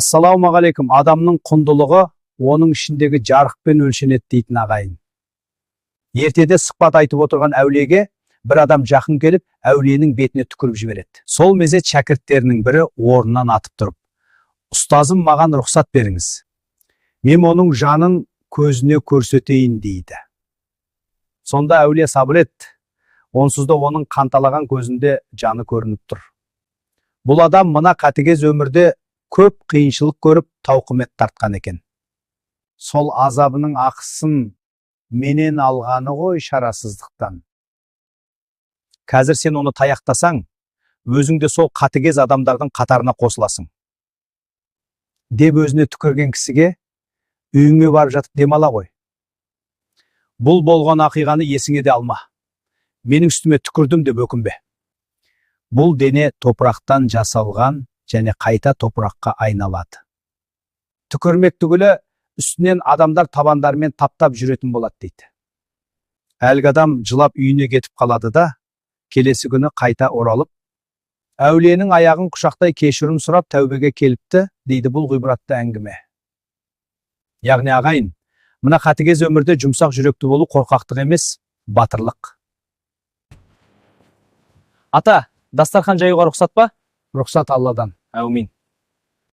Ассалаумағалейкум! Адамның құндылығы оның ішіндегі жарықпен өлшенеді дейтін, ағайын. Ертеде сұхбат айтып отырған әулиеге бір адам жақын келіп, әулиенің бетіне түкіріп жібереді. Сол мезет шәкірттерінің бірі орнынан атып тұрып: «Ұстазым, маған рұқсат беріңіз, мен оның жанын көзіне көрсетейін», – дейді. Сонда әулие: «Сабыр ет, онсыз да оның қанталаған көзінде жаны көрініп тұр. Бұл адам мына қатыгез өмірде көп қиыншылық көріп, тауқымет тартқан екен. Сол азабының ақысын менен алғаны ғой шарасыздықтан. Қазір сен оны таяқтасаң, өзің де сол қатыгез адамдардың қатарына қосыласың», – деп, өзіне түкірген кісіге: «Үйіңе барып жатып демала ғой. Бұл болған ақиғаны есіңе де алма. Менің үстіме түкірдім деп өкінбе. Бұл дене топырақтан жасалған және қайта топыраққа айналады. Түкірмек түгілі, үстінен адамдар табандарымен таптап жүретін болады», – дейді. Әлгі адам жылап үйіне кетіп қалады да, келесі күні қайта оралып, әулиенің аяғын құшақтай кешірім сұрап, тәубеге келіпті дейді бұл ғибратты әңгіме. Яғни, ағайын, мына қатыгез өмірде жұмсақ жүректі болу қорқақтық емес, батырлық. Ата, дастархан жаюға рұқсат па? Рұқсат Алладан. Әумин.